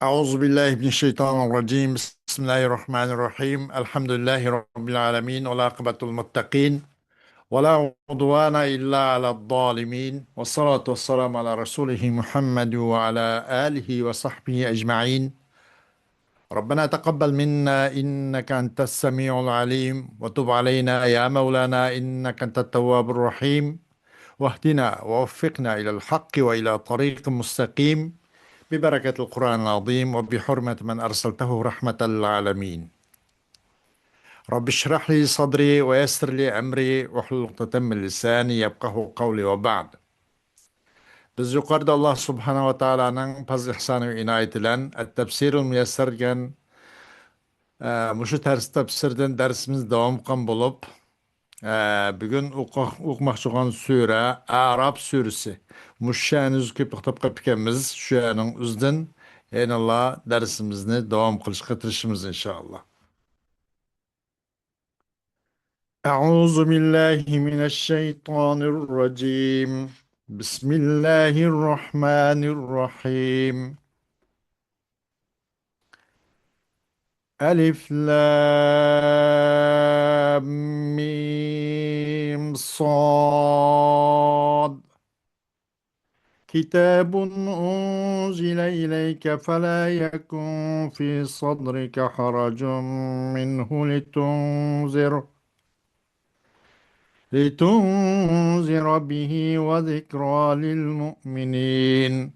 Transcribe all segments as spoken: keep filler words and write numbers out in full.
أعوذ بالله من الشيطان الرجيم. بسم الله الرحمن الرحيم. الحمد لله رب العالمين، والعاقبة للمتقين، ولا عدوان إلا على الظالمين، والصلاة والسلام على رسوله محمد وعلى آله وصحبه أجمعين. ربنا تقبل منا إنك أنت السميع العليم، وتب علينا يا مولانا إنك أنت التواب الرحيم، واهدنا ووفقنا إلى الحق وإلى طريق مستقيم، ببركة القرآن العظيم وبحرمة من أرسلته رحمة للعالمين. رب اشرح لي صدري ويسر لي أمري واحلل عقدة من لساني يفقهوا قولي، وبعد. بىز يۇقىرىدا ئاللا سۇبھانەھۇ ۋە تائالانىڭ پەزلى ئىھسانى ۋە ئىنايىتى بىلەن ئەت-تەپسىرۇل مۇيەسسەر دېگەن، ئە، مۇشۇ تەرز تەپسىردىن دەرسىمىزنى داۋام قىلغان بولۇپ، ئە، بۈگۈن ئوقۇ-، ئوقۇماقچى بولغان سۈرە ئەئراپ سۈرىسى. مۇشۇ شەنى ئۆزى كۆپ توختاپ قېلىپتىكەنمىز. شۇ شەنىڭ ئۆزىدىن يەنىلا دەرسىمىزنى داۋام قىلىشقا تىرىشىمىز، ئىنشائاللا. أعوذ بالله من الشيطان الرجيم. بسم الله الرحمن الرحيم. ألف لام ميم صاد. كتاب أنزل إليك فلا يكن في صدرك حرج منه لتنذر، لتنذر به وذكرى للمؤمنين.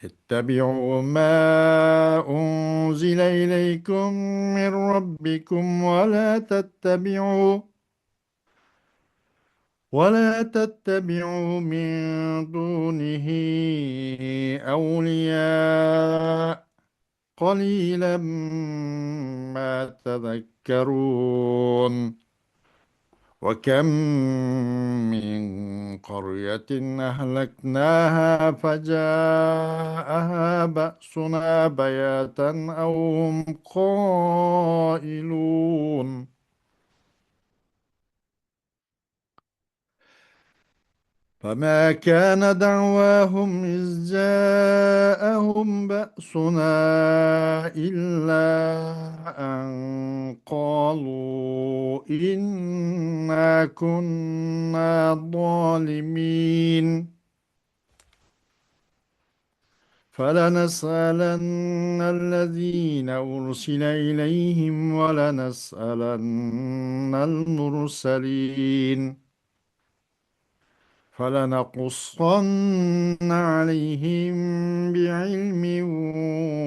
اتبعوا ما أنزل إليكم من ربكم ولا تتبعوا ولا تتبعوا من دونه أولياء قليلا ما تذكرون. وكم من قرية أهلكناها فجاءها بأسنا بياتا أو هم قائلون. فما كان دعواهم إذ جاءهم بأسنا إلا أن قالوا إنا كنا ظالمين. فلنسألن الذين أرسل إليهم ولنسألن المرسلين. فلنقصن عليهم بعلم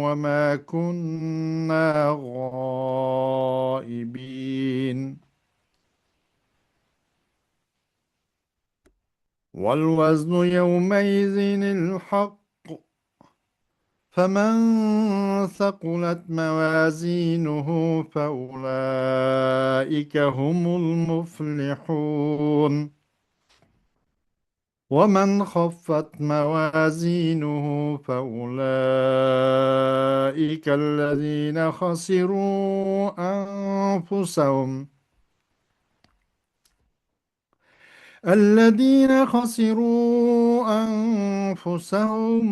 وما كنا غائبين. والوزن يومئذ الحق، فمن ثقلت موازينه فأولئك هم المفلحون. ومن خفت موازينه فأولئك الذين خسروا أنفسهم الذين خسروا أنفسهم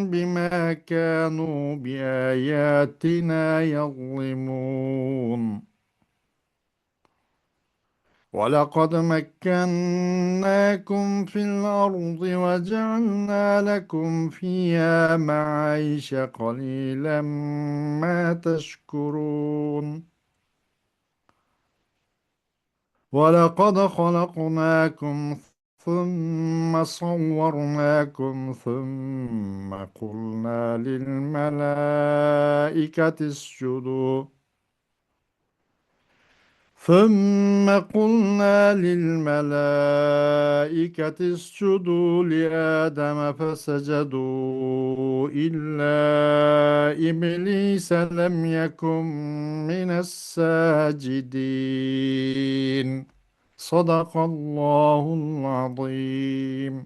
بما كانوا بآياتنا يظلمون. ولقد مكناكم في الأرض وجعلنا لكم فيها معايش قليلا ما تشكرون. ولقد خلقناكم ثم صورناكم ثم قلنا للملائكة اسجدوا ثم قلنا للملائكة اسجدوا لآدم فسجدوا إلا إبليس لم يكن من الساجدين. صدق الله العظيم.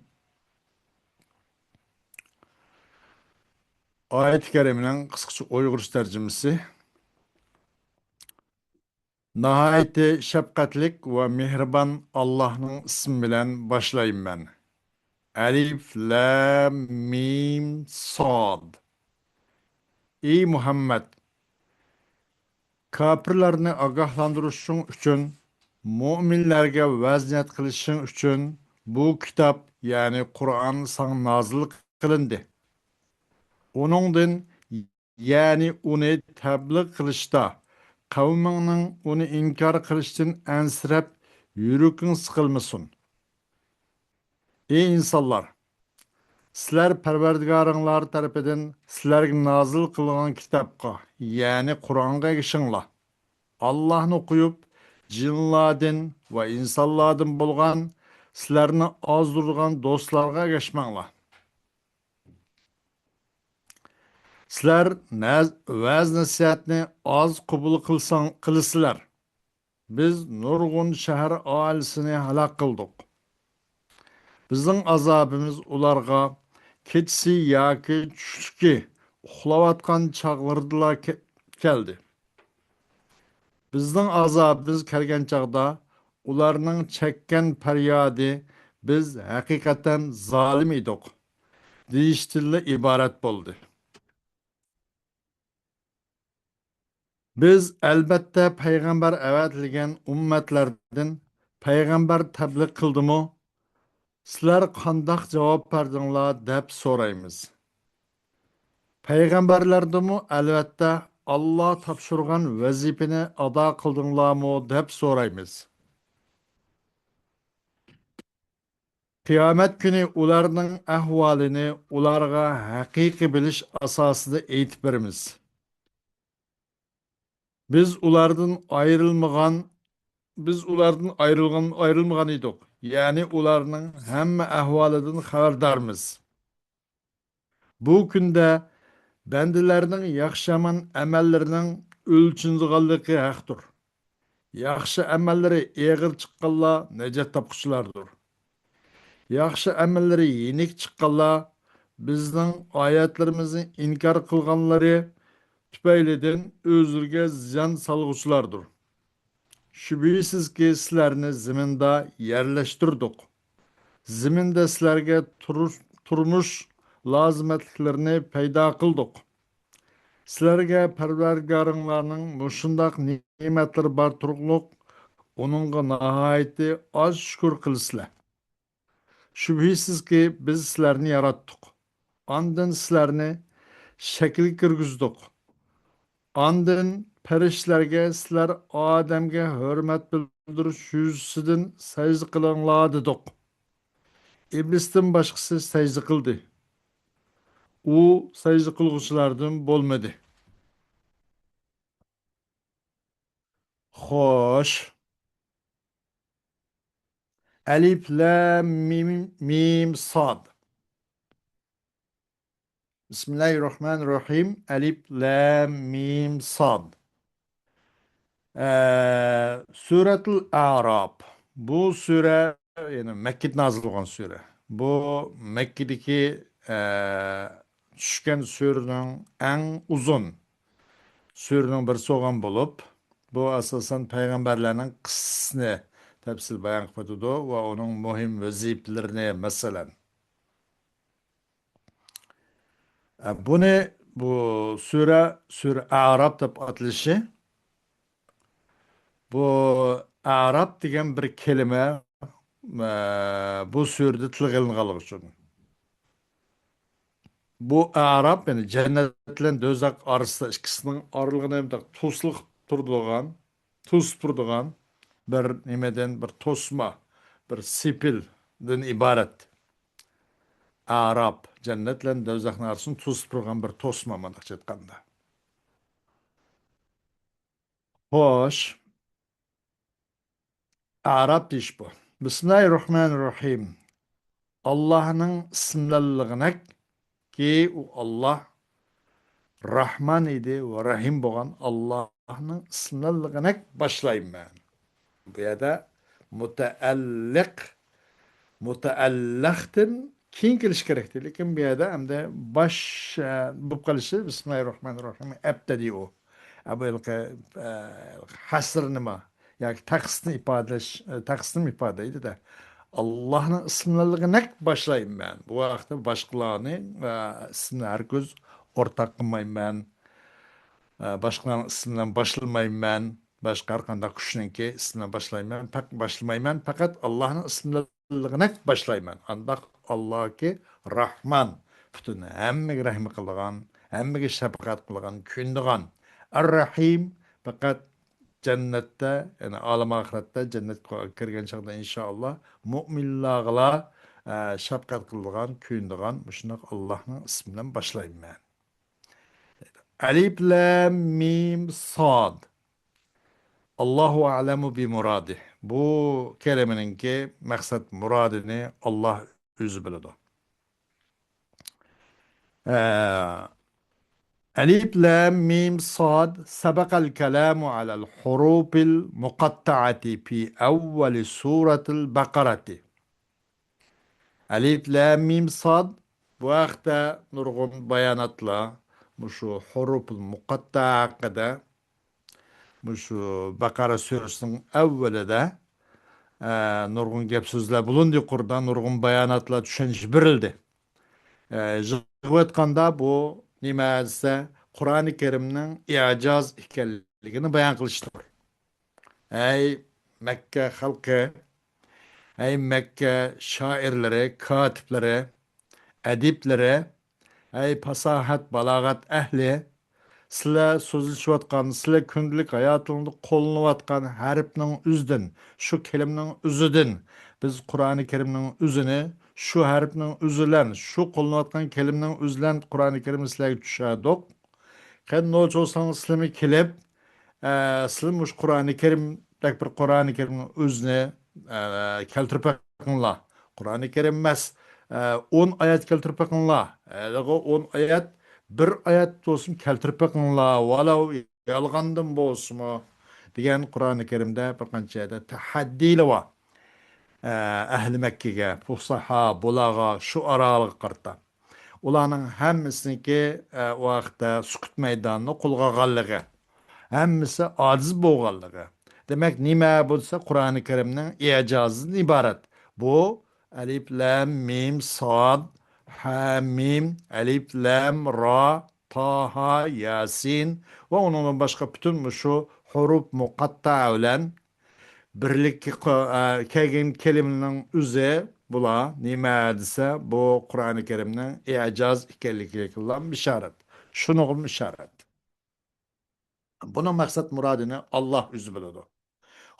ئايەتى كەرىمىنىڭ قىسقىچە ئۇيغۇرچە تەرجىمىسى. ناھايىتى شەپقەتلىك ۋە مېھرىبان ئاللاھنىڭ ئىسمى بىلەن باشلايمەن. ئەلىف، لام، مىم، ساد. ئى مۇھەممەد، كاپىرلارنى ئاگاھلاندۇرۇشۇڭ ئۈچۈن، مۆمىنلەرگە ۋەز-نەسىھەت قىلىشىڭ ئۈچۈن بۇ كىتاب، يەنى قۇرئان ساڭا نازىل قىلىندى. ئۇنىڭدىن، يەنى ئۇنى تەبلىغ قىلىشتا، قەۋمىڭنىڭ ئۇنى ئىنكار قىلىشتىن ئەنسىرەپ، يۈرىكىڭ سىقىلمىسۇن. ئى ئىنسانلار! سىلەر پەرۋەردىگارىڭلار تەرىپىدىن سىلەرگە نازىل قىلغان كىتابقا، يەنى قۇرئانغا ئەگىشىڭلار. ئاللاھنى قويۇپ، جىنلاردىن ۋە ئىنسانلاردىن بولغان سىلەرنى ئازدۇرىدىغان دوستلارغا ئەگەشمەڭلار. سىلەر نەز-، ۋەز-نەسىھەتنى ئاز قوبۇل قىلساڭ، قىلىسىلەر. بىز نۇرغۇن شەھەر ئاھالىسىنى ھالاك قىلدۇق. بىزنىڭ ئازابىمىز ئۇلارغا كېچىسى ياكى چۈشلۈكى ئۇخلاۋاتقان چاغلىرىدىلا كە-، كەلدى. بىزنىڭ ئازابىمىز كەلگەن چاغدا ئۇلارنىڭ چەككەن پەريادى «بىز ھەقىقەتەن زالىم ئىدۇق» دېيىشتىنلا ئىبارەت بولدى. بىز، ئەلبەتتە، پەيغەمبەر ئەۋەتىلگەن ئۈممەتلەردىن پەيغەمبەر تەبلىغ قىلدىمۇ؟ سىلەر قانداق جاۋاب بەردىڭلار؟ دەپ سورايمىز. پەيغەمبەرلەردىنمۇ، ئەلۋەتتە، ئاللا تاپشۇرغان ۋەزىپىنى ئادا قىلدىڭلارمۇ؟ دەپ سورايمىز. قىيامەت كۈنى ئۇلارنىڭ ئەھۋالىنى ئۇلارغا ھەقىقىي بىلىش ئاساسىدا ئېيتىپ بېرىمىز. بىز ئۇلاردىن ئايرىلمىغان، بىز ئۇلاردىن ئايرىلغان، ئايرىلمىغان ئىدۇق. يەنى ئۇلارنىڭ ھەممە ئەھۋالىدىن خەۋەردارمىز. بۇ كۈندە بەندىلەرنىڭ ياخشى-يامان ئەمەللىرىنىڭ ئۆلچىنىدىغانلىقى ھەقتۇر. ياخشى ئەمەللىرى ئېغىر چىققانلار نەجات تاپقۇچىلاردۇر. ياخشى ئەمەللىرى يېنىك چىققانلار بىزنىڭ ئايەتلىرىمىزنى ئىنكار قىلغانلىرى تۈپەيلىدىن ئۆزلىرىگە زىيان سالغۇچىلاردۇر. شۈبھىسىزكى، سىلەرنى زېمىندا يەرلەشتۈردۇق. زېمىندا سىلەرگە تۇرۇش-، تۇرمۇش لازىمەتلىكلىرىنى پەيدا قىلدۇق. سىلەرگە پەرۋەردىگارىڭلارنىڭ مۇشۇنداق نېمەتلىرى بار تۇرۇقلۇق، ئۇنىڭغا ناھايىتى ئاز شۈكۈر قىلىسىلەر. شۈبھىسىزكى، بىز سىلەرنى ياراتتۇق. ئاندىن سىلەرنى شەكىلگە كىرگۈزدۇق. ئاندىن پەرىشتىلەرگە، سىلەر ئادەمگە ھۆرمەت بىلدۈرۈش يۈزىسىدىن سەجدە قىلىڭلار دېدۇق. ئىبلىستىن باشقىسى سەجدە قىلدى. ئۇ سەجدە قىلغۇچىلاردىن بولمىدى. خوش. ئەلىف لام مىم، مىم ساد. بىسمىللاھىررەھمانىررەھىم. ئەلىف لام مىم ساد. ئە، سۈرەتۇل ئەراپ. بۇ سۈرە، يەنى مەككىدە نازىل بولغان سۈرە. بۇ مەككىدىكى، ئە، چۈشكەن سۈرىنىڭ ئەڭ ئۇزۇن سۈرىنىڭ بىرسى بولغان بولۇپ، بۇ ئاساسەن پەيغەمبەرلەرنىڭ قىسسىسىنى تەپسىلىي بايان قىلىپ ئۆتىدۇ ۋە ئۇنىڭ مۇھىم ۋەزىپىلىرىنى، مەسىلەن، ئە، بۇنى، بۇ سۈرە، سۈرە ئەراپ دەپ ئاتىلىشى، بۇ ئەراپ دېگەن بىر كەلىمە، ئە، بۇ سۈرىدە تىلغا ئېلىنغانلىقى ئۈچۈن. بۇ ئەراپ، يەنى جەننەت بىلەن دوزاخ ئارىسىدا ئىككىسىنىڭ ئارىلىقىنى مۇنداق توسۇلۇپ تۇرىدىغان، توسۇپ تۇرىدىغان بىر نېمىدىن، بىر توسما، بىر سېپىلدىن ئىبارەت. ئەراپ، جەننەت بىلەن دوزاخنىڭ ئارىسىنى توسۇپ تۇرغان بىر توسما، مانداقچە ئېيتقاندا. خوش. ئەراپ دېيىش بۇ. بىسمىللاھىررەھمانىررەھىم. ئاللاھنىڭ ئىسمى بىلەن، كى ئۇ ئاللاھ راھمان ئىدى ۋە رەھىم بولغان ئاللاھنىڭ ئىسمى بىلەن باشلايمەن. بۇ يەردە مۇتەئەللىق، مۇتەئەللىقتىن كېيىن كېلىشى كېرەكتى. لېكىن بۇ يەردە ئەمدى باش، ئە، بولۇپ قېلىشى، بىسمىللاھىررەھمانىررەھىم، ئەبتەدىئۇ. ئە، بۇ ھېلىقى، ئە، ھەسرنىما ياكى تەخسىسنى ئىپادىلەش، ئە، تەخسىسنىمۇ ئىپادىلەيدۇ-دە. ئاللاھنىڭ ئىسمى بىلەن باشلايمەن. بۇ ھەقتە باشقىلارنى، ئە، ئىسمىنى ھەرگىز ئورتاق قىلمايمەن. ئە، باشقىلارنىڭ ئىسمى بىلەن باشلىمايمەن، باشقا ھەر قانداق كۈچنىڭكى ئىسمى بىلەن باشلايمەن، پەق-، باشلىمايمەن، پەقەت ئاللاھنىڭ ئىسمى بىلەنلا باشلايمەن. ئانداق ئاللاھكى راھمان، پۈتۈن ھەممىگە رەھمى قىلىدىغان، ھەممىگە شەپقەت قىلىدىغان، كۆيۈنىدىغان. ئەر-رەھىم، پەقەت جەننەتتە، يەنى ئالەم ئاخىرەتتە، جەننەتكە كىرگەن چاغدا ئىنشائاللا مۇئمىنلارغىلا، ئە، شەپقەت قىلىدىغان، كۆيۈنىدىغان مۇشۇنداق ئاللاھنىڭ ئىسمى بىلەن باشلايمەن. ئەلىف لام مىم ساد. ئاللاھۇ ئەلەمۇ بىمۇرادىھ. بۇ كەلىمىنىڭكى مەقسەت مۇرادىنى ئاللاھ ئۆزى بىلىدۇ. ئە، ئەلىف لام مىم ساد، سەبەقەل كەلامۇ ئەلەل ھۇرۇپىل مۇقەتتەئەتى فى ئەۋۋەلى سۇرەتىل بەقەرەتى. ئەلىف لام مىم ساد، بۇ ھەقتە نۇرغۇن باياناتلار مۇشۇ ھۇرۇپۇل مۇقەتتەئە ھەققىدە مۇشۇ بەقەرە سۈرىسىنىڭ ئەۋۋىلىدە، ئە، نۇرغۇن گەپ سۆزلەر بولۇندى، يۇقىرىدا نۇرغۇن باياناتلار، چۈشەنچە بېرىلدى. ئە، يىغىۋاتقاندا بۇ نېمە دېسە، قۇرئانى كەرىمنىڭ ئىجاز ئىكەنلىكىنى بايان قىلىشتۇر. ئەي مەككە خەلقى، ئەي مەككە شائىرلىرى، كاتىپلىرى، ئەدىبلىرى، ئەي پاساھەت، بالاغەت ئەھلى، سىلەر سۆزلىشىۋاتقان، سىلەر كۈندىلىك ھاياتىڭلاردا قوللىنىۋاتقان ھەرپنىڭ ئۆزىدىن، شۇ كەلىمىنىڭ ئۆزىدىن، بىز قۇرئانى كەرىمنىڭ ئۆزىنى شۇ ھەرپنىڭ ئۆزى بىلەن، شۇ قوللىنىۋاتقان كەلىمىنىڭ ئۆزى بىلەن قۇرئانى كەرىمنى سىلەرگە چۈشەردۇق. قېنى نوچى بولساڭلار سىلىمۇ كېلىپ، ئە، سىلىمۇ مۇشۇ قۇرئانى كەرىمدەك بىر قۇرئانى كەرىمنىڭ ئۆزىنى، ئە، كەلتۈرۈپ بېقىڭلار. قۇرئانى كەرىم ئەمەس، ئە، ئون ئايەت كەلتۈرۈپ بېقىڭلار. ھېلىقى ئون ئايەت، بىر ئايەت بولسۇن كەلتۈرۈپ بېقىڭلار. ۋەلەۋ يالغاندىن بولسىمۇ، دېگەن قۇرئانى كەرىمدە بىر قانچە يەردە تەھەددىيلەر بار. ئە، ئەھلى مەككىگە، پۇسەھا، بۇلارغا، شۇئارالارغا قارىتا. ئۇلارنىڭ ھەممىسىنىڭكى، ئە، ئۇ ھەقتە سۈكۈت مەيدانىنى قولغا ئالغانلىقى، ھەممىسى ئاجىز بولغانلىقى. دېمەك، نېمە بولسا قۇرئانى كەرىمنىڭ ئىجازىدىن ئىبارەت. بۇ ئەلىف لام مىم ساد، ھە مىم، ئەلىف لام را، تاھا، ياسىن ۋە ئۇنىڭدىن باشقا پۈتۈن مۇشۇ ھۇرۇپ مۇقەتتەئە بىلەن بىرلىككە قو-، ئە، كەلگەن كەلىمىنىڭ ئۆزى بۇلار نېمە دېسە، بۇ قۇرئانى كەرىمنىڭ ئىجاز ئىكەنلىكىگىلا ئىشارەت. شۇنىڭغىمۇ ئىشارەت. بۇنىڭ مەقسەت مۇرادىنى ئاللاھ ئۆزى بىلىدۇ.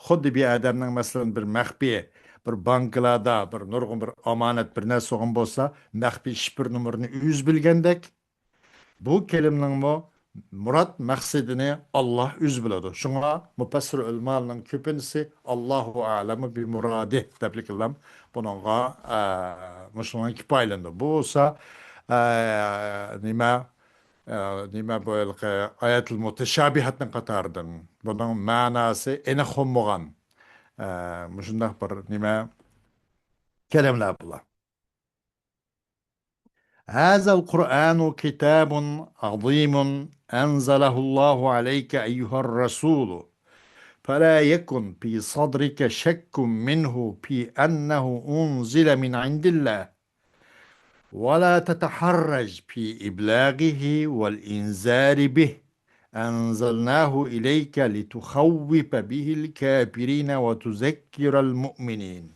خۇددى بىر ئادەمنىڭ، مەسىلەن، بىر مەخپىي، بىر بانكىلاردا بىر نۇرغۇن بىر ئامانەت، بىر نەرسە بولغان بولسا، مەخپىي شىفىر نومۇرىنى ئۆزى بىلگەندەك، بۇ كەلىمنىڭمۇ مۇراد مەقسىتىنى ئاللاھ ئۆزى بىلىدۇ. شۇڭا مۇپەسسىر ئۆلىمالارنىڭ كۆپىنچىسى «ئاللاھۇ ئەلەمۇ بىمۇرادىھ» دەپلىكىلام بۇنىڭغا، ئە، مۇشۇنىڭ كۇپايىلىنىدۇ. بۇ بولسا، ئە، نېمە، ئە، نېمە بۇ ھېلىقى ئايەتۇل مۇتەشابىھاتنىڭ قاتارىدىن. بۇنىڭ مەناسى ئېنىق بولمىغان، ئە، مۇشۇنداق بىر نېمە كەلىمىلەر بۇلار. هذا القرآن كتاب عظيم أنزله الله عليك أيها الرسول، فلا يكن في صدرك شك منه في أنه أنزل من عند الله، ولا تتحرج في إبلاغه والإنذار به، أنزلناه إليك لتخوف به الكافرين وتذكر المؤمنين.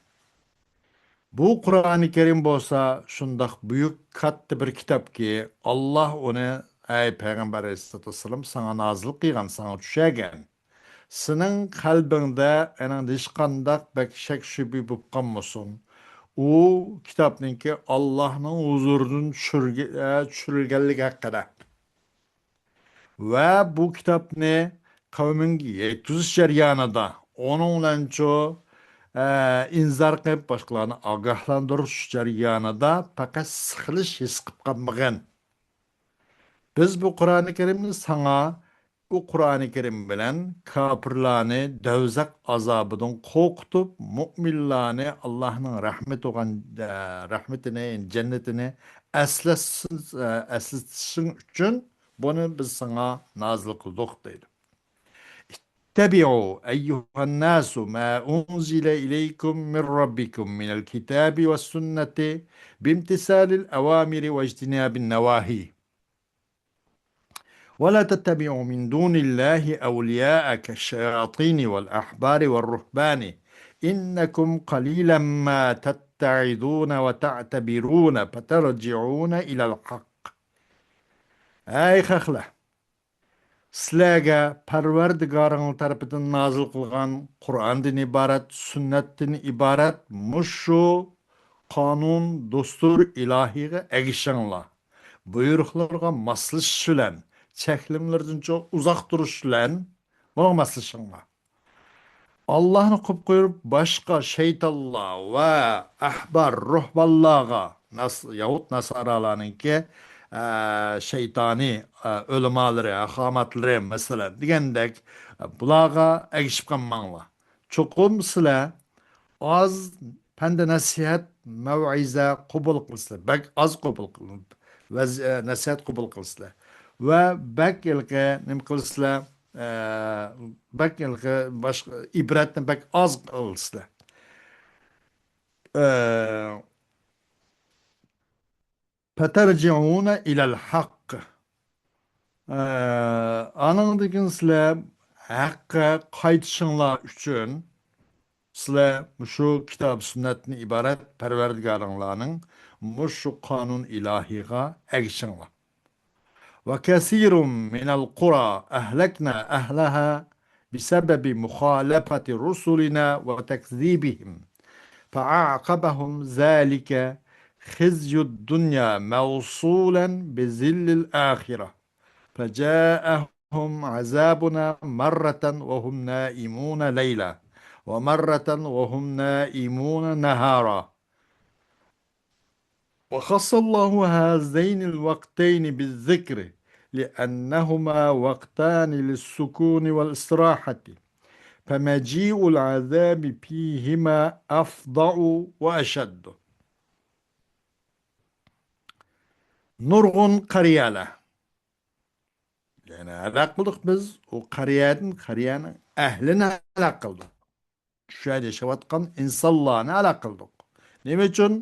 بۇ قۇرئانى كەرىم بولسا شۇنداق بۈيۈك، كاتتا بىر كىتابكى، ئاللاھ ئۇنى، ئەي پەيغەمبەر ئەلەيھىسسالاتۇ ۋەسسالام، ساڭا نازىل قىلغان، ساڭا چۈشەرگەن. سېنىڭ قەلبىڭدە ئېنىڭدا ھېچقانداق بەك شەك-شۈبھە بولۇپ قالمىسۇن. ئۇ كىتابنىڭكى ئاللاھنىڭ ھۇزۇرىدىن چۈشۈرگە-، ئە، چۈشۈرۈلگەنلىكى ھەققىدە. ۋە بۇ كىتابنى قەۋمىڭگە يەتكۈزۈش جەريانىدا، ئۇنىڭ بىلەنچۇ، ئە، ئىنزار قىلىپ، باشقىلارنى ئاگاھلاندۇرۇش جەريانىدا پەقەت سىقىلىش ھېس قىلىپ قالمىغىن. بىز بۇ قۇرئانى كەرىمنى ساڭا، ئۇ قۇرئانى كەرىم بىلەن كاپىرلارنى دەۋزەق ئازابىدىن قورقۇتۇپ، مۇئمىنلارنى ئاللاھنىڭ رەھمىتى بولغان، ئە، رەھمىتىنى، جەننىتىنى ئەسلەتسۇن، ئە، ئەسلىتىشىڭ ئۈچۈن بۇنى بىز ساڭا نازىل قىلدۇق، دەيدۇ. اتبعوا أيها الناس ما أنزل إليكم من ربكم من الكتاب والسنة بامتثال الأوامر واجتناب النواهي. ولا تتبعوا من دون الله أولياء كالشياطين والأحبار والرهبان إنكم قليلا ما تتعظون وتعتبرون فترجعون إلى الحق. ئەي خەقلەر! سىلەرگە پەرۋەردىگارىڭلار تەرىپىدىن نازىل قىلغان قۇرئاندىن ئىبارەت، سۈننەتتىن ئىبارەت مۇشۇ قانۇن، دۇستۇر ئىلاھىيغا ئەگىشىڭلار. بۇيرۇقلارغا ماسلىشىش بىلەن، چەكلىمىلىرىدىنچۇ ئۇزاق تۇرۇش بىلەن بۇنىڭغا ماسلىشىڭلار. ئاللاھنى قويۇپ قويۇپ، باشقا شەيتانلار ۋە ئەھبار، روھبانلارغا، ناس-، يەھۇد ناسارالارنىڭكى، ئە، شەيتانىي، ئە، ئۆلىمالىرى، ئەخاماتلىرى، مەسىلەن، دېگەندەك، ئە، بۇلارغا ئەگىشىپ قالماڭلار. چوقۇم سىلەر ئاز پەندە نەسىھەت، مەۋئىزە قوبۇل قىلىسىلەر. بەك ئاز قوبۇل قىل-، ۋەز-، ئە، نەسىھەت قوبۇل قىلىسىلەر. ۋە بەك ھېلىقى نېمە قىلىسىلەر؟ ئە، بەك ھېلىقى باشقا ئىبرەتنى بەك ئاز قىلىسىلەر. ئە، فترجعون إلى الحق. ئە، ئانىڭدىن كېيىن سىلەر ھەققە قايتىشىڭلار ئۈچۈن سىلەر مۇشۇ كىتاب سۈننەتتىن ئىبارەت پەرۋەردىگارىڭلارنىڭ مۇشۇ قانۇن ئىلاھىغا ئەگىشىڭلار. وكثير من القرى أهلكنا أهلها بسبب مخالفة رسلنا وتكذيبهم فأعقبهم ذلك خزي الدنيا موصولا بذل الآخرة فجاءهم عذابنا مرة وهم نائمون ليلا ومرة وهم نائمون نهارا. وخص الله هذين الوقتين بالذكر لأنهما وقتان للسكون والاستراحة، فمجيء العذاب فيهما أفظع وأشد. نۇرغۇن قەرىيەلەر. يەنى ھالاك قىلدۇق بىز، ئۇ قەرىيەدىن، قەرىيەنىڭ ئەھلىنى ھالاك قىلدۇق. شۇ يەردە ياشاۋاتقان ئىنسانلارنى ھالاك قىلدۇق. نېمە ئۈچۈن؟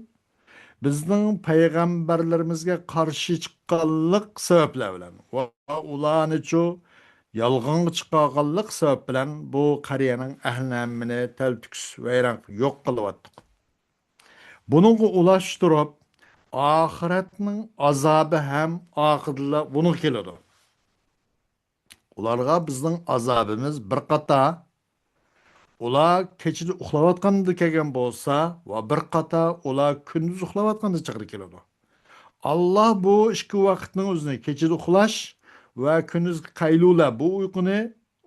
بىزنىڭ پەيغەمبەرلىرىمىزگە قارشى چىققانلىق سەۋەبلەر بىلەن ۋە ئۇلارنىچۇ يالغانغا چىقارغانلىق سەۋەب بىلەن بۇ قەرىيەنىڭ ئەھلىنى ھەممىنى تەلتۆكۈس ۋەيران، يوق قىلىۋەتتۇق. بۇنىڭغا ئۇلاشتۇرۇپ، ئاخىرەتنىڭ ئازابى ھەم ئارقىدىنلا بۇنىڭغا كېلىدۇ. ئۇلارغا بىزنىڭ ئازابىمىز بىر قاتا، ئۇلار كېچىدە ئۇخلاۋاتقاندا كەلگەن بولسا، ۋە بىر قاتا ئۇلار كۈندۈز ئۇخلاۋاتقاندا چېغىدا كېلىدۇ. ئاللا بۇ ئىككى ۋاقىتنىڭ ئۆزىنى، كېچىدە ئۇخلاش ۋە كۈندۈزكى قەيلۇلە، بۇ ئۇيقۇنى،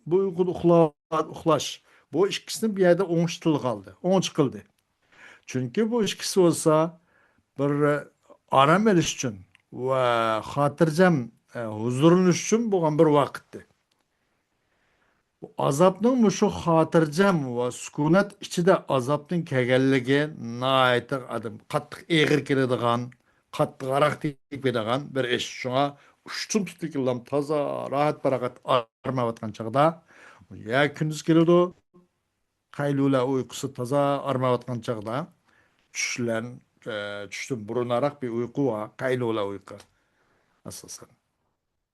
بۇ ئۇيقۇدا ئۇخلا-، ئۇخلاش، بۇ ئىككىسىنى بۇ يەردە ئوڭشىتىلغانلىدى، ئوڭچە قىلدى. چۈنكى بۇ ئىككىسى بولسا بىر ئارام ئېلىش ئۈچۈن ۋە خاتىرجەم، ئە، ھۇزۇرلىنىش ئۈچۈن بولغان بىر ۋاقىتتى. بۇ ئازابنىڭ مۇشۇ خاتىرجەم ۋە سۈكۈنات ئىچىدە ئازابنىڭ كەلگەنلىكى ناھايىتى ئادەم قاتتىق ئېغىر كېلىدىغان، قاتتىق ھاراق تېگىپ كېتىدىغان بىر ئىش. شۇڭا ئۇشتۇمتۇتلۇق ئىللام تازا راھەت-پاراغەت ئارام ئېلىۋاتقان چاغدا يا كۈندۈز كېلىدۇ، قەيلۇلە ئۇيقۇسى تازا ئارام ئېلىۋاتقان چاغدا، چۈشلەن، ئە، چۈشتىن بۇرۇنراق بىر ئۇيقۇ بار، قەيلۇلە ئۇيقۇ ئاساسەن.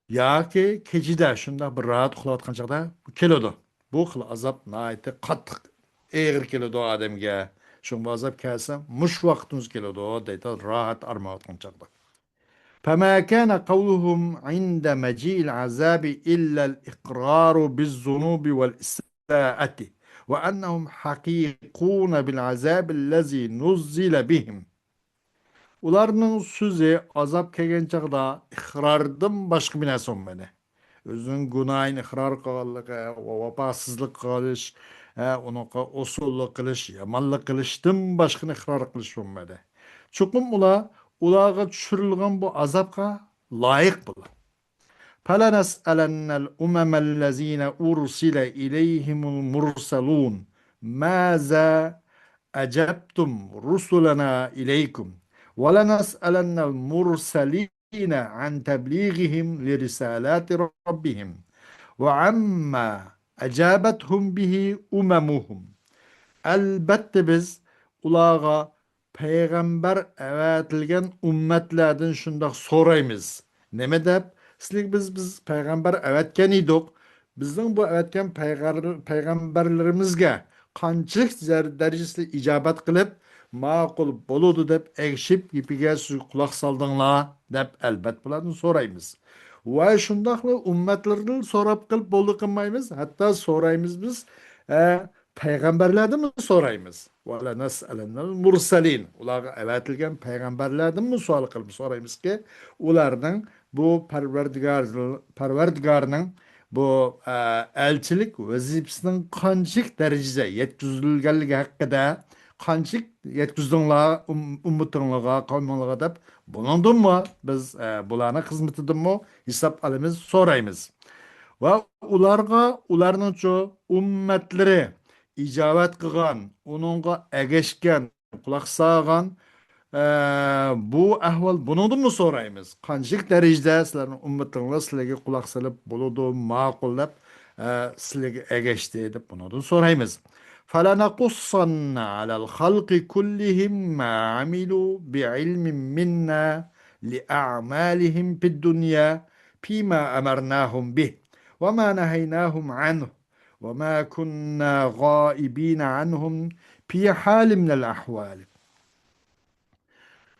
ياكى كېچىدە شۇنداق بىر راھەت ئۇخلاۋاتقان چاغدا بۇ كېلىدۇ. بۇ خىل ئازاب ناھايىتى قاتتىق، ئېغىر كېلىدۇ ئادەمگە. شۇڭا بۇ ئازاب كەلسە، مۇشۇ ۋاقتىمىز كېلىدۇ، دەيدۇ، راھەت ئارام ئېلىۋاتقان چاغدا. فما كان قولهم عند مجيء العذاب إلا الإقرار بالذنوب والإساءة وأنهم حقيقون بالعذاب الذي نزل بهم. ئۇلارنىڭ سۆزى ئازاب كەلگەن چاغدا ئىقراردىن باشقا بىر نەرسە بولمىدى. ئۆزىنىڭ گۇناھىنى ئىقرار قىلغانلىقى ۋە ۋاپاسىزلىق قىلىش، ھە، ئۇنىڭغا ئوسۇللۇق قىلىش، يامانلىق قىلىشتىن باشقىنى ئىقرار قىلىش بولمىدى. چوقۇم ئۇلار، ئۇلارغا چۈشۈرۈلگەن بۇ ئازابقا لايىق بولىدۇ. فلنسألن الأمم الذين أرسل إليهم المرسلون ماذا أجبتم رسلنا إليكم ولنسألن المرسلين عن تبليغهم لرسالات ربهم وعما أجابتهم به أممهم. ئەلبەتتە بىز ئۇلارغا پەيغەمبەر ئەۋەتىلگەن ئۈممەتلەردىن شۇنداق سورايمىز. نېمە دەپ؟ سىلىگە بىز، بىز پەيغەمبەر ئەۋەتكەن ئىدۇق. بىزنىڭ بۇ ئەۋەتكەن پەيغەر-، پەيغەمبەرلىرىمىزگە قانچىلىك زەر-، دەرىجىسىدە ئىجابەت قىلىپ، ماقۇل بولىدۇ دەپ ئەگىشىپ، گېپىگە سىز قۇلاق سالدىڭلار دەپ، ئەلبەتتە، بۇلاردىن سورايمىز. ۋە شۇنداقلا ئۈممەتلىرىدىن سوراپ قىلىپ بولدى قىلمايمىز، ھەتتا سورايمىز بىز، ئە، پەيغەمبەرلەردىنمۇ سورايمىز. ۋە لەنەسئەلەننەل مۇرسەلىن. ئۇلارغا ئەۋەتىلگەن پەيغەمبەرلەردىنمۇ سوئال قىلىپ سورايمىزكى، ئۇلارنىڭ بۇ پەرۋەردىگار-، پەرۋەردىگارنىڭ بۇ، ئە، ئەلچىلىك ۋەزىپىسىنىڭ قانچىلىك دەرىجىدە يەتكۈزۈلگەنلىكى ھەققىدە، قانچىلىك يەتكۈزدۈڭلار ئۈم-، ئۈممىتىڭلارغا، قەۋمىڭلارغا دەپ، بۇنىڭدىنمۇ بىز، ئە، بۇلارنىڭ خىزمىتىدىنمۇ ھېساب ئالىمىز، سورايمىز. ۋە ئۇلارغا، ئۇلارنىڭچۇ ئۈممەتلىرى ئىجابەت قىلغان، ئۇنىڭغا ئەگەشكەن، قۇلاق سالغان، ئە، بۇ ئەھۋال بۇنىڭدىنمۇ سورايمىز. قانچىلىك دەرىجىدە سىلەرنىڭ ئۈممىتىڭلار سىلەرگە قۇلاق سېلىپ بولىدۇ، ماقۇل دەپ، ئە، سىلەرگە ئەگەشتى دەپ بۇنىڭدىن سورايمىز. فَلَنَقُصَّنَّ عَلَى الْخَلْقِ كُلِّهِمْ مَا عَمِلُوا بِعِلْمٍ مِنَّا لِأَعْمَالِهِمْ فِي الدُّنْيَا فِيمَا أَمَرْنَاهُمْ بِهِ وَمَا نَهَيْنَاهُمْ عَنْهُ وَمَا كُنَّا غَائِبِينَ عَنْهُمْ فِي حَالٍ مِنَ الْأَحْوَالِ.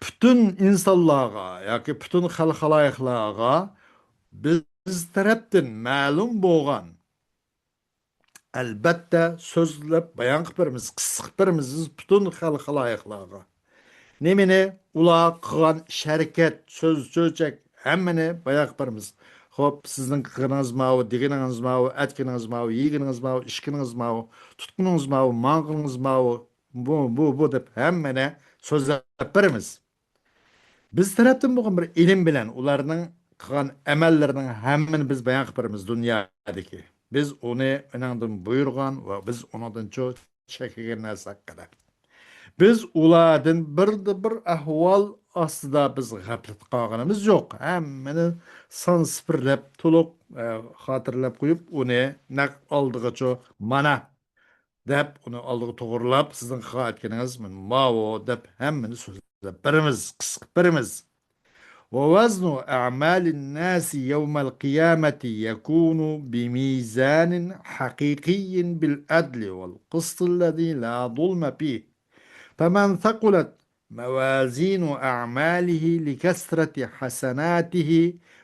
پۈتۈن ئىنسانلارغا ياكى پۈتۈن خەلق-خالايىقلارغا بىز تەرەپتىن مەلۇم بولغان، ئەلبەتتە، سۆزلەپ بايان قىلىپ بېرىمىز، قىسقا قىلىپ بېرىمىز بىز پۈتۈن خەلق-خالايىقلارغا. نېمىنى؟ ئۇلار قىلغان ئىش-ھەرىكەت، سۆز-چۆچەك، ھەممىنى بايان قىلىپ بېرىمىز. خوپ، سىزنىڭ قىلغىنىڭىز ماۋۇ، دېگىنىڭىز ماۋۇ، ئەتكىنىڭىز ماۋۇ، يېگىنىڭىز ماۋۇ، ئىچكىنىڭىز ماۋۇ، تۇتقىنىڭىز ماۋۇ، ماڭغىنىڭىز ماۋۇ، بۇ، بۇ، بۇ دەپ ھەممىنى سۆزلەپ بېرىمىز. بىز تەرەپتىن بولغان بىر ئىلىم بىلەن ئۇلارنىڭ قىلغان ئەمەللىرىنىڭ ھەممىنى بىز بايان قىلىپ بېرىمىز دۇنيادىكى. بىز ئۇنى ئۇنىڭدىن بۇيرۇغان ۋە بىز ئۇنىڭدىن چو-، چەكلىگەن نەرسە ھەققىدە. بىز ئۇلاردىن بىردە بىر ئەھۋال ئاستىدا بىز غەپلەتتە قالغىنىمىز يوق. ھەممىنى سان سىپىرلەپ، تولۇق، ئە، خاتىرىلەپ قويۇپ، ئۇنى نەق ئالدىغىچۇ مانا دەپ، ئۇنى ئالدىغا توغرىلاپ، سىزنىڭ قىلغان ئەتكىنىڭىز ماۋۇ دەپ، ھەممىنى سۆزلەپ بېرىمىز، قىسقا بېرىمىز. ووزن أعمال الناس يوم القيامة يكون بميزان حقيقي بالعدل والقسط الذي لا ظلم فيه. فمن ثقلت موازين أعماله لكثرة حسناته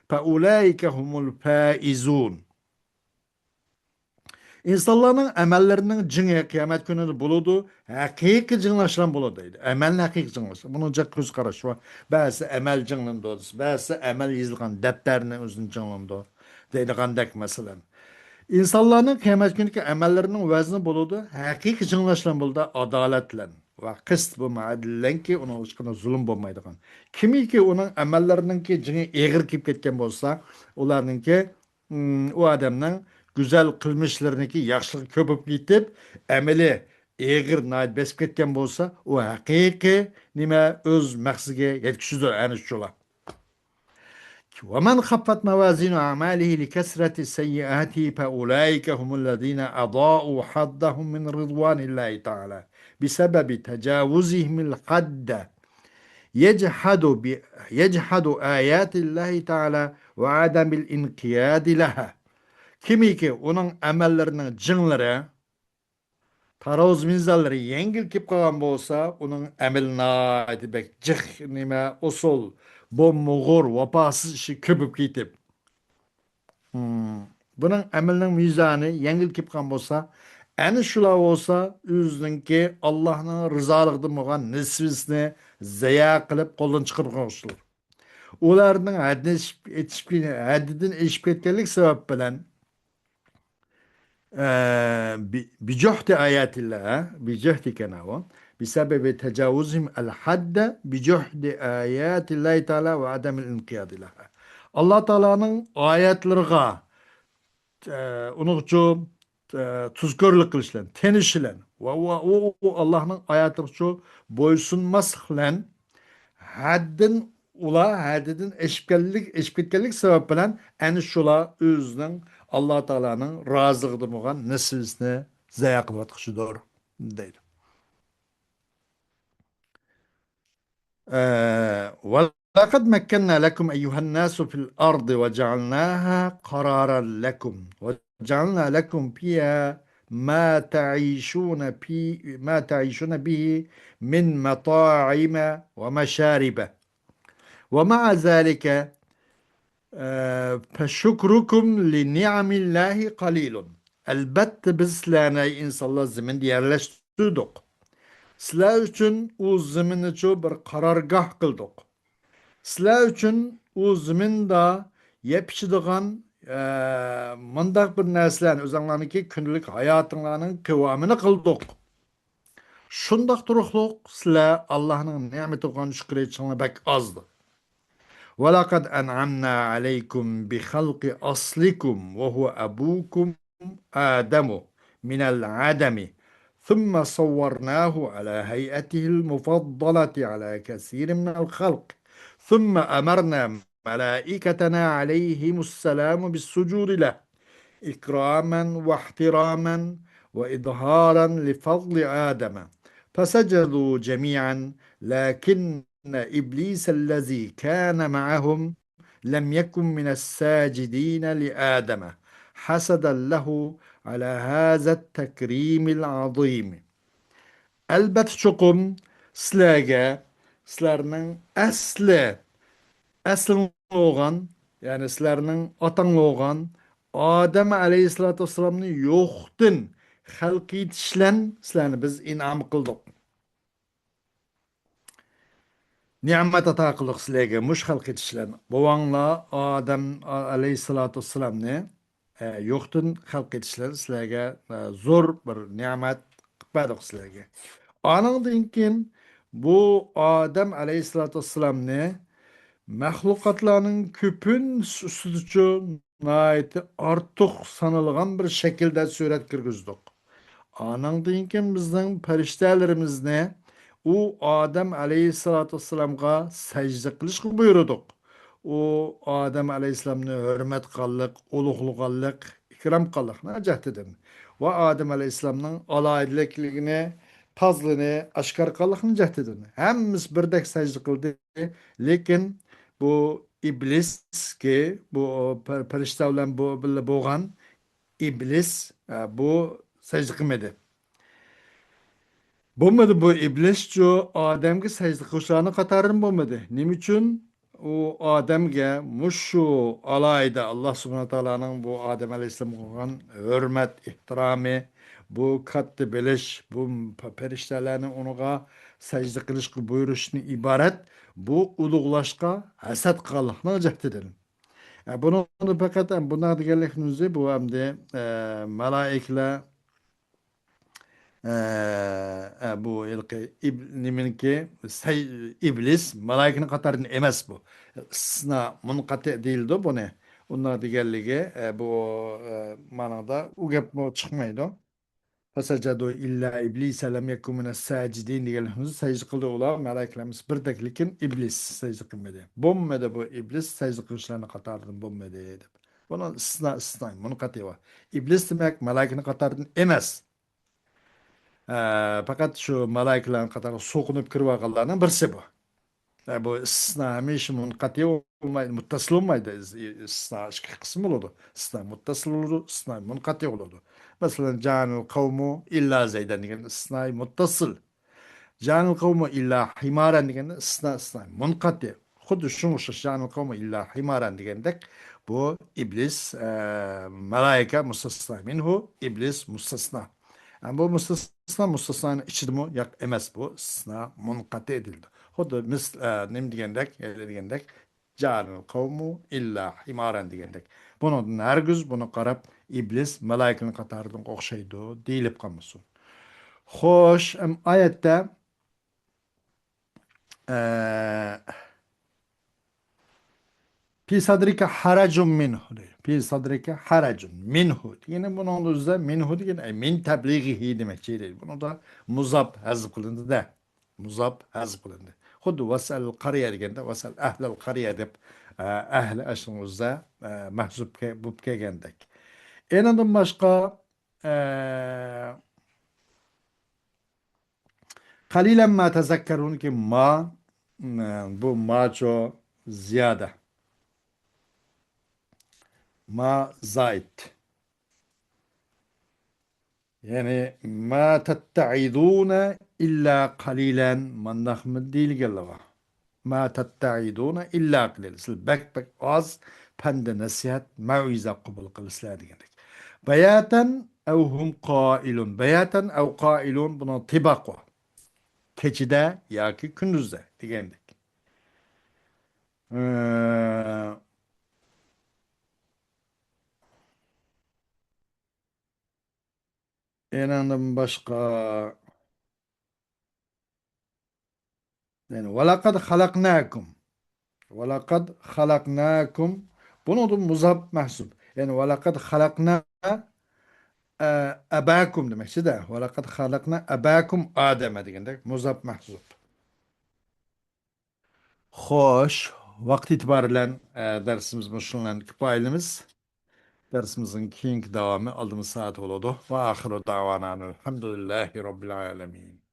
فأولئك هم الفائزون. ئىنسانلارنىڭ ئەمەللىرىنىڭ جېڭى قىيامەت كۈنىدە بولىدۇ، ھەقىقىي جېڭلاشلار بولىدۇ دەيدۇ. ئەمەلنى ھەقىقىي جېڭلاش. بۇنىڭ جىق كۆز قاراش بار. بەزىسى ئەمەل جېڭلىنىدۇ، بەزىسى ئەمەل يېزىلغان دەپتەرنى ئۆزىنى جېڭلىنىدۇ دەيدىغاندەك مەسىلەن. ئىنسانلارنىڭ قىيامەت كۈنىدىكى ئەمەللىرىنىڭ ۋەزنى بولىدۇ، ھەقىقىي جېڭلاشلار بولىدۇ، ئادالەت بىلەن. ۋە قىست بۇ مەدىللەنكى، ئۇنىڭ ھېچقانداق زۇلۇم بولمايدىغان. كىمكى ئۇنىڭ ئەمەللىرىنىڭكى جېڭى ئېغىر كېلىپ كەتكەن بولسا، ئۇلارنىڭكى ئۇ ئادەمنىڭ گۈزەل قىلمىشلىرىنىڭكى ياخشىلىقى كۆپىيىپ كېتىپ، ئەمىلى ئېغىر ناھايىتى بېسىپ كەتكەن بولسا، ئۇ ھەقىقىي نېمە ئۆز مەقسىتىگە يەتكۈچىدۇر ئەنە شۇلار. ومن خفت موازين أعماله لكثرة سيئاته فأولئك هم الذين أضاعوا حظهم من رضوان الله تعالى بسبب تجاوزهم الحد يجحد ب-، يجحد آيات الله تعالى وعدم الانقياد لها. كىمكى ئۇنىڭ ئەمەللىرىنىڭ جىڭلىرى، تاراۋۇز مىزانلىرى يەڭگىل كېلىپ قالغان بولسا، ئۇنىڭ ئەمەلى ناھايىتى بەك جىق، نېمە، ئۇسۇل، بوممىغۇر، ۋاپاسىز ئىشى كۆپۈپ كېتىپ، بۇنىڭ ئەمىلىنىڭ مىزانى يەڭگىل كېلىپ قالغان بولسا، ئەنە شۇلار بولسا ئۆزىنىڭكى ئاللاھنىڭ رىزالىقىدىن بولغان نېسىۋىسىنى زايە قىلىپ قولدىن چىقىرىدىغان ئۇسۇل. ئۇلارنىڭ ھەددىدىن ئېشىپ، ئېشىپ، ھەددىدىن ئېشىپ كەتكەنلىك سەۋەب بىلەن، ئە، بى-، بىجۆھدى ئاياتىللا، ھە؟ بىجۆھدى كەناۋۇ. بىسەبەبى تەجاۋۇزىم ئەل ھەددە بىجۆھدى ئاياتىللاھى تائالا ۋە ئادەمىل ئىنقىيادى لەھا. ئاللا تائالانىڭ ئايەتلىرىغا، ئە، ئۇنىڭچۇ، ئە، تۇزكورلۇق قىلىش بىلەن، تېنىش بىلەن ۋە، ۋە ئۇ، ئۇ ئاللانىڭ ئايەتلىرىچۇ بويسۇنماسلىق بىلەن ھەددىن، ئۇلار ھەددىدىن ئېشىپ كەللىك، ئېشىپ كەتكەنلىك سەۋەب بىلەن ئەنە شۇلار ئۆزىنىڭ ئاللا تائالانىڭ رازىلىقىدا بولغان نېسىۋىسىنى زايە قىلىۋاتقۇچىدۇر، دەيدۇ. ئە، ۋە ولقد مكنا لكم أيها الناس في الأرض وجعلناها قرارا لكم وجعلنا لكم فيها ما تعيشون في ما تعيشون به من مطاعم ومشارب ومع ذلك فشكركم لنعم الله قليل. ئەلبەتتە، بىز سىلەرنى، ئەي ئىنسانلار، زېمىندا يەرلەشتۈردۇق. سىلەر ئۈچۈن ئۇ زېمىننىچۇ بىر قارارگاھ قىلدۇق. سىلەر ئۈچۈن ئۇ زېمىندا يەپ ئىچىدىغان، ئە، مۇنداق بىر نەرسىلەرنى، ئۆزۈڭلارنىڭكى كۈندىلىك ھاياتىڭلارنىڭ قىۋامىنى قىلدۇق. شۇنداق تۇرۇقلۇق سىلەر ئاللاھنىڭ نېمىتىغا شۈكۈر ئېيتىشىڭلار بەك ئازدۇر. ولقد أنعمنا عليكم بخلق أصلكم وهو أبوكم آدم من العدم ثم صورناه على هيئته المفضلة على كثير من الخلق ثم أمرنا ملائكتنا عليهم السلام بالسجود له إكراما واحتراما وإظهارا لفضل آدم فسجدوا جميعا لكن إبليس الذي كان معهم لم يكن من الساجدين لآدم حسدا له على هذا التكريم العظيم. ئەلبەتتە چوقۇم سىلەرگە سىلەرنىڭ ئەسلى، ئەسلىڭ بولغان، يەنى سىلەرنىڭ ئاتاڭ بولغان ئادەم ئەلەيھىسسالاتۇ ۋەسسالامنى يوقتىن خەلق ئېتىش بىلەن سىلەرنى بىز ئىنئام قىلدۇق. نېمەت ئاتا قىلدۇق سىلەرگە مۇشۇ خەلق ئېتىش بىلەن. بوۋاڭلار ئادەم ئەلەيھىسسالاتۇ ۋەسسالامنى، ئە، يوقتىن خەلق ئېتىش بىلەن سىلەرگە، ئە، زور بىر نېمەت قىلىپ بەردۇق سىلەرگە. ئانىڭدىن كېيىن بۇ ئادەم ئەلەيھىسسالاتۇ ۋەسسالامنى مەخلۇقاتلارنىڭ كۆپىنچىسى ئۈستىدىچۇ ناھايىتى ئارتۇق سانالغان بىر شەكىلدە سۈرەتكە كىرگۈزدۇق. ئانىڭدىن كېيىن بىزنىڭ پەرىشتەلىرىمىزنى ئۇ ئادەم ئەلەيھىسسالاتۇ ۋەسسالامغا سەجدە قىلىشقا بۇيرۇدۇق. ئۇ ئادەم ئەلەيھىسسالامنى ھۆرمەت قىلغانلىق، ئۇلۇغلىغانلىق، ئىكرام قىلغانلىقنىڭ جەھىتىدىن ۋە ئادەم ئەلەيھىسسالامنىڭ ئالاھىدىلىكلىرىنى، پازلىرىنى ئاشكارا قىلغانلىقنىڭ جەھىتىدىن ھەممىسى بىردەك سەجدە قىلدى. لېكىن بۇ ئىبلىسكى، بۇ پەر-، پەرىشتە بىلەن بۇ بىللە بولغان ئىبلىس، ئە، بۇ سەجدە قىلمىدى. بولمىدى، بۇ ئىبلىسچۇ ئادەمگە سەجدە قىلغۇچىلارنىڭ قاتارىدىن بولمىدى. نېمە ئۈچۈن؟ ئۇ ئادەمگە مۇشۇ ئالاھىدە ئاللا سۇبھانەھۇ تائالانىڭ بۇ ئادەم ئەلەيھىسسالامغا قىلغان ھۆرمەت، ئېھتىرامى، بۇ كاتتا بىلىش، بۇ پ-، پەرىشتەلەرنى ئۇنىڭغا سەجدە قىلىشقا بۇيرۇشتىن ئىبارەت، بۇ ئۇلۇغلاشقا ھەسەت قىلغانلىقنىڭ جەھىتىدىن. ئە، بۇنىڭدا پەقەت، ئە، بۇنداق دېگەنلىكنىڭ ئۆزى بۇ ئەمدى، ئە، مالايىكىلەر، ئە، ئە، بۇ ھېلىقى ئىب-، نېمىنىڭكى، سەي-، ئىبلىس مالايىكىنىڭ قاتارىدىن ئەمەس بۇ. ئىستىسنا مۇنقەتىئ دېيىلىدۇ بۇنى. ئۇنداق دېگەنلىكى، ئە، بۇ، ئە، مانىڭدا ئۇ گەپمۇ چىقمايدۇ. فسجدوا إلا إبليس لم يكن من الساجدين دېگەن سەجدە قىلدى ئۇلار، مەلائىكىلەر ھەممىسى بىردەك، لېكىن ئىبلىس سەجدە قىلمىدى. بولمىدى بۇ ئىبلىس سەجدە قىلغۇچىلارنىڭ قاتارىدىن بولمىدى دەپ. بۇنىڭ ئىستىسنا، ئىستىسنا مۇنقەتىئ بار. ئىبلىس دېمەك مەلائىكىنىڭ قاتارىدىن ئەمەس. ئە، پەقەت شۇ مەلائىكىلەرنىڭ قاتارىغا سوقۇنۇپ كىرىۋالغانلارنىڭ بىرسى بۇ. ئە، بۇ ئىستىسنا ھەمىشە مۇنقەتىئ بولمايدۇ، مۇتتەسىل بولمايدۇ. ئىس-، ئىستىسنا ئىككى قىسىم بولىدۇ. ئىستىسنا مۇتتەسىل بولىدۇ، ئىستىسنا مۇنقەتىئ بولىدۇ. مەسىلەن، جاءنىل قەۋمۇ ئىللا زەيدەن دېگەن ئىستىسنائى مۇتتەسىل. جاءنىل قەۋمۇ ئىللا ھىمارەن دېگەندە ئىستىسنا، ئىستىسنائى مۇنقەتىئ. خۇددى شۇنىڭغا ئوخشاش، جاءنىل قەۋمۇ ئىللا ھىمارەن دېگەندەك، بۇ ئىبلىس، ئە، مەلائىكە مۇستەسنا مىنھۇ، ئىبلىس مۇستەسنا. ئە، بۇ مۇستەسنا، مۇستەسنانىڭ ئىچىدىمۇ ياق ئەمەس، بۇ ئىستىسنا مۇنقەتىئ دېيىلىدۇ. خۇددى مىسل، ئە، نېمە دېگەندەك، ھېلى دېگەندەك، جاءنىل قەۋمۇ ئىللا ھىمارەن دېگەندەك. بۇنىڭدىن ھەرگىز بۇنى قاراپ، ئىبلىس مالايىكىنىڭ قاتارىدىن ئوخشايدۇ دېيىلىپ قالمىسۇن. خوش، ئەم، ئايەتتە، ئە، في صدرك حرج منه دەيدۇ. في صدرك حرج منه دېگىنى بۇنىڭدا ئۆزىدە مىنھۇ دېگەن، ئەي، مىن تەبلىغىھى دېمەكچى دەيدۇ. بۇنىڭدا مۇزاپ ھەزىپ قىلىندى-دە. مۇزاپ ھەزىپ قىلىندى. خۇددى ۋەسئەل قەريە دېگەندە، ۋەسئەل ئەھلەل قەريە دەپ، ئە، ئەھلى ئەشنىڭ ئۆزىدە، ئە، مەھزۇپ كە-، بولۇپ كەلگەندەك. ئېنىڭدىن باشقا، ئە، قەلىلەن ما تەزەككەرۇنكى ما، ئە، بۇ ماچۇ، زىيادە. ما زائد. يەنى، ما تتعظون إلا قليلا، مانداقمۇ دېيىلگەنلىغا؟ ما تتعظون إلا قليلا. سىلەر بەك، بەك ئاز پەندە نەسىھەت، مەۋئىزە قوبۇل قىلىسىلەر دېگەندەك. بياتا أو هم قائلون. بياتا أو قائلون، بۇنىڭ تىباقى بار. كېچىدە ياكى كۈندۈزدە دېگەندەك. ئى، ئېنىڭدىن باشقا، يەنى، ولقد خلقناكم. ولقد خلقناكم. بۇنىڭدىن مۇزاپ مەھزۇپ. يەنى، ولقد خلقنا، ئە، أباكم دېمەكچىدە. ولقد خلقنا أباكم آدم دېگەندەك مۇزاپ مەھزۇپ. خوش، ۋاقىت ئېتىبارى بىلەن، ئە، دەرسىمىز مۇشۇنىڭ بىلەن كۇپايىلىمىز. دەرسىمىزنىڭ كېيىنكى داۋامى ئالدىمىز سائەت بولىدۇ. وآخر دعوانا أن الحمد لله رب العالمين.